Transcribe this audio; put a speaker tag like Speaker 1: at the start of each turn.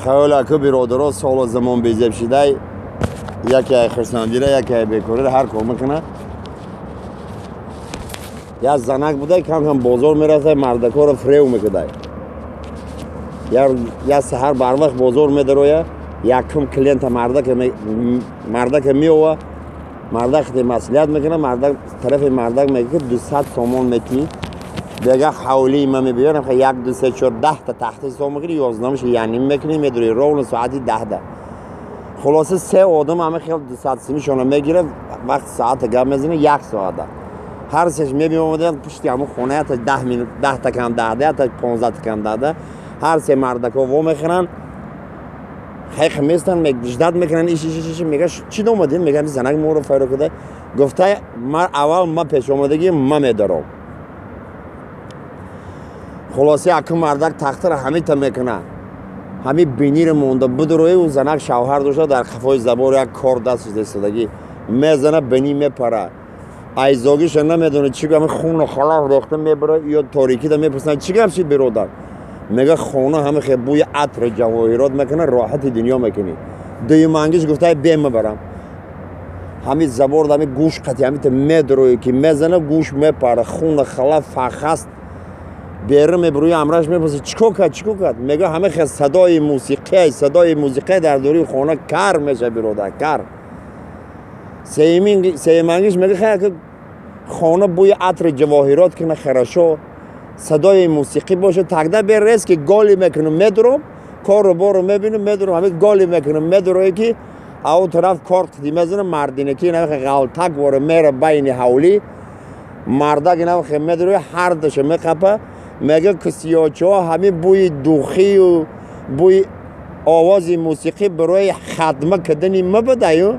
Speaker 1: Хаёла ку биродаро, соло замон безеб шидай, яке ай хурсандира, яке ай бекорира ҳар кор мекунад. Як занак будай, кам кам бозор мерафтай, мардакоро фрев мекудай. Як саҳар барвақт бозор медароя, якум клиента мардака меова, мардак маслиҳат мекунад, мардак тарафи мардак мега, ки 200 сомон метӣ, дега ҳавлии ма мебиёрам, як, ду, се, чор, 10-та тахта ҳисоб мекунӣ, 11-ша яним мекунӣ, медурӣ ровно соати 10-да. Хулоса, се одам ҳама хел 200 симишона мегирад. Вақти соата гап мезанӣ, як соата ҳар сеш мебиомаданд пушти ҳамун хона, ята 10 минут, 10-та кам 10-да, ята 15-та кам 10-да. Ҳар се мардако во мехӯранд, ҳайқ местанд, ждать мекунанд. Иш иш иш мега, чӣ омадем? Мега, занак моро файро куда гуфта, ма аввал ма пешомадагӣ ма медорам. Хулоса, якум мардак тахтара ҳамита мекунад, ҳами биниро монда будурои. Ӯ занак шавҳар дошта, дар қафои забор як кор даст истодагӣ, мезана, бинӣ мепара. Айзогиша намедона чӣ, ҳами хуну халаф рехта мебара. Ё торикида мепурсанд, чӣ гап шид, биродар? Мега, хона ҳама хе бӯи атр ҷавоҳирот мекунад, роҳати дунё мекунӣ. Дуюмангиш гуфта, бе мебарам. Ҳами забор ҳами гӯш қати ҳамита медрои, ки мезана, гӯш мепара, хуна халаф фахаст берун мебурӯи. Амраш мепурсад, чӣ кор кард, чӣ кор кард? Мега, ҳама хе садои мусиқия, садои мусиқия дар дури хона кар меша, биродар, кар. Сеюмангиш мега, хе хона бӯи атри ҷавоҳирот кина, хорошо, садои мусиқӣ боша, тогда берез ки голи мекунам, медурам, кору бору мебинам, медурам. Ҳами голи мекунам, медурое, ки ау тараф кор мезанам, мардинаки ғалтак вора мера байни ҳавлӣ, мардак инахе медурои, ҳардаша меқапа. Мега, кисиёчаҳо ҳами бӯи духию бӯи овози мусиқӣ барои хатма кардани ма будаю.